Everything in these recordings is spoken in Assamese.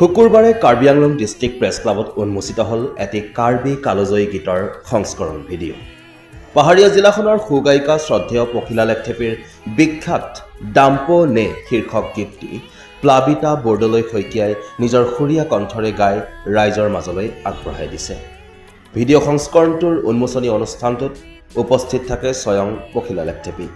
শুকুৰবাৰে কাৰ্বি আংলং ডিষ্ট্ৰিক্ট প্ৰেছ ক্লাবত উন্মোচিত হ'ল এটি কাৰ্বি কালজয়ী গীতৰ সংস্কৰণ ভিডিঅ'। পাহাৰীয়া জিলাখনৰ সুগায়িকা শ্ৰদ্ধেয় পখিলা লেখথেপীৰ বিখ্যাত ডাম্প নে শীৰ্ষক গীতটি প্লাবিতা বৰদলৈ শইকীয়াই নিজৰ সুৰীয়া কণ্ঠৰে গাই ৰাইজৰ মাজলৈ আগবঢ়াই দিছে। ভিডিঅ' সংস্কৰণটোৰ উন্মোচনী অনুষ্ঠানটোত উপস্থিত থাকে স্বয়ং পখিলা লেখথেপী।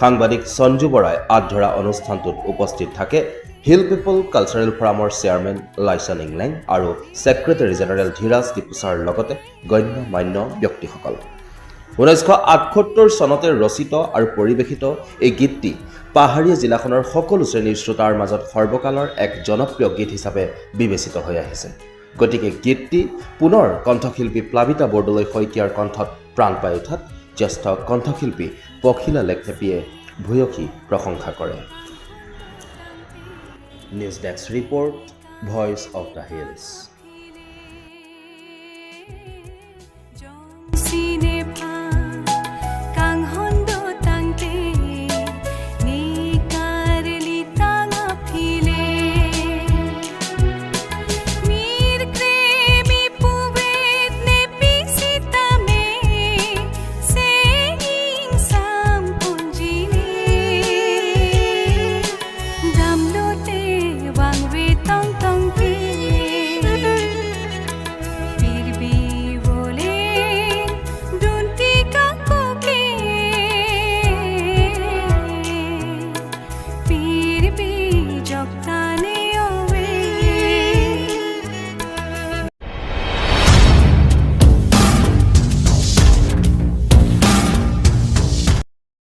সাংবাদিক সঞ্জু বৰাই আঁত ধৰা অনুষ্ঠানটোত উপস্থিত থাকে হিল পিপল কালচাৰেল ফৰামৰ চেয়াৰমেন লাইচন ইংলেং আৰু ছেক্ৰেটাৰী জেনেৰেল ধীৰাজ ডিপুচাৰ লগতে গণ্য মান্য ব্যক্তিসকল। 1978 চনতে ৰচিত আৰু পৰিৱেশিত এই গীতটি পাহাৰীয়া জিলাখনৰ সকলো শ্ৰেণীৰ শ্ৰোতাৰ মাজত সৰ্বকালৰ এক জনপ্ৰিয় গীত হিচাপে বিবেচিত হৈ আহিছে। গতিকে গীতটি পুনৰ কণ্ঠশিল্পী প্লাবিতা বৰদলৈ শইকীয়াৰ কণ্ঠত প্ৰাণ পাই উঠাত জ্যেষ্ঠ কণ্ঠশিল্পী পখিলা লেখথেপীয়ে ভূয়সী প্ৰশংসা কৰে। News desk report, Voice of the Hills.